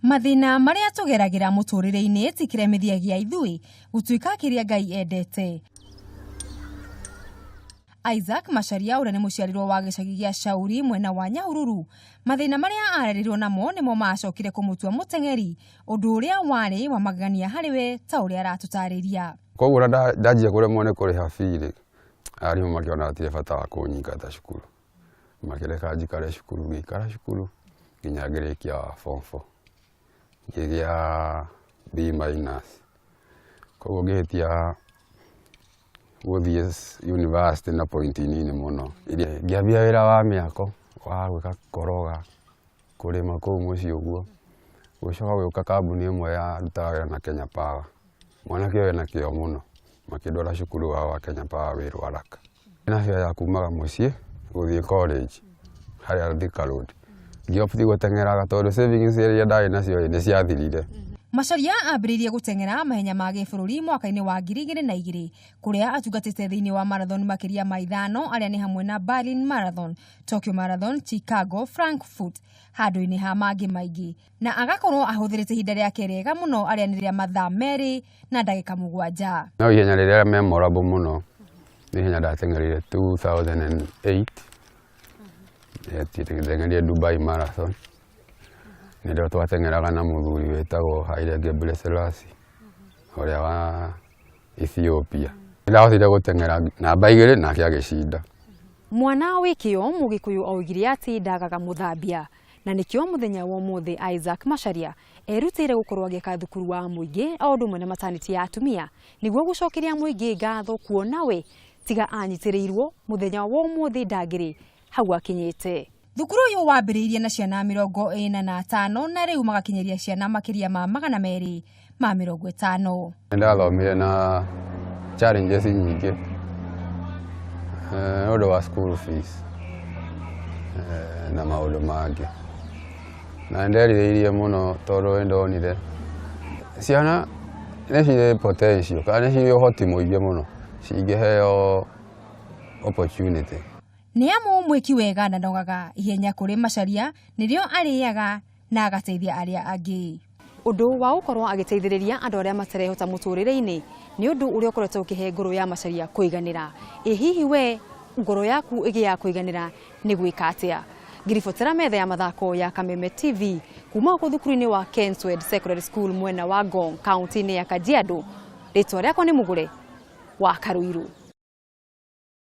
Mathĩna marĩa tũgeragĩra mũtũrĩre-inĩ ti kĩremithia gĩa ithuĩ gũtuĩka kĩrĩa Ngai endete. Isaac Macharia ũrĩa nĩ mũciarirwo wa gĩcagi gĩa Shauri mwena wa Nyahururu, mathĩna marĩa arerirwo namo nĩmo macokire kũmũtua mũteng'eri, ũndũ ũrĩa warĩ wa magegania harĩ we ta ũrĩa aratũtarĩria. Koguo ona ndanjia kũremwo nĩ kũrĩha fee rĩ, arimũ makĩona hatirĩ bata wa kũnyingata cukuru. Makĩreka njikare cukuru, ngĩikara cukuru nginya ngĩrĩkia form four. Ngĩgĩa B minus. Koguo ngĩhĩtia gũthiĩ university na point nini mũno. Ngĩambia wĩra wa mĩako wa gwĩka koroga, kũrĩma kũu mũciĩ ũguo. Gũcoka gũgĩũka kambuni ĩmwe yarutaga wĩra na Kenya Power. Mwanake ũyũ ena kĩo mũno, makĩndwara cukuru wao wa Kenya Power wĩ Ruaraka. Na fare ya kumaga mũciĩ gũthiĩ college harĩa Thika Road. Ngĩ opt gũteng'eraga tondũ savings iria ndarĩ nacio nĩ ciathirire. Macharia ambĩrĩirie gũteng'era mahenya ma gĩbũrũri mwaka-inĩ wa 2002 kũrĩa atungatĩte thĩinĩ wa marathon makĩria ma 5 arĩa nĩ hamwe na Berlin Marathon, Tokyo Marathon, Chicago, Frankfurt handũ-inĩ ha mangĩ maingĩ na agakorwo ahũthĩrĩte ihinda rĩake rĩega mũno arĩa nĩ rĩa mathaa 2 na ndagĩka 7. No ihenya rĩrĩa memorable mũno nĩ ihenya ndateng'erire 2008 ndeng'erire Dubai Marathon. Nĩrĩo twateng'eraga na mũthuri wĩtagwo Haile Gebrselassie ũrĩa wa Ethiopia. Nĩndahotire gũteng'era namba 2 nake agĩcinda. Mwana wĩ kĩo Mũgĩkũyũ oigire atĩ ndagaga mũthambia na nĩkĩo mũthenya wa ũmũthĩ Isaac Macharia erutĩire gũkorwo agĩaka thukuru wa mũingĩ o ũndũ ũmwe na maternity ya atumia nĩguo gũcokeria mũingĩ ngatho kuona we tiga anyitĩrĩirwo mũthenya wa ũmũthĩ ndangĩrĩ hau akinyĩte. Thukuru ũyũ wambĩrĩirie na ciana 45 na rĩu magakinyĩria ciana makĩria ma 250. Nĩndathomire na challenges nyingĩ nĩ ũndũ wa school fees na maũndũ mangĩ. Na nĩnderirĩirie mũno tondũ nĩndonire ciana nĩ cirĩ potential kana nĩ cirĩ ũhoti mũingĩ mũno cingĩheo opportunity. Nĩ amu mwĩki wega ndanogaga, ihenya kũrĩ Macharia nĩrĩo arĩaga na agateithia arĩa angĩ. Ũndũ wa gũkorwo agĩteithĩrĩria andũ arĩa matarehota mũtũrĩre-inĩ nĩ ũndũ ũrĩa ũkoretwo ũkĩhe ngoro ya Macharia kũiganĩra. Ĩ hihi we ngoro yaku ĩgĩaga kũiganĩra nĩ gwĩka atĩa? Ngiribotera metha ya mathako ya Kameme TV kuma gũkũ thukuru-inĩ wa Kenswed Secondary School mwena wa Ngong kaunti-inĩ ya Kajiado. Rĩtwa rĩakwa nĩ Mũgũre wa Karuiru.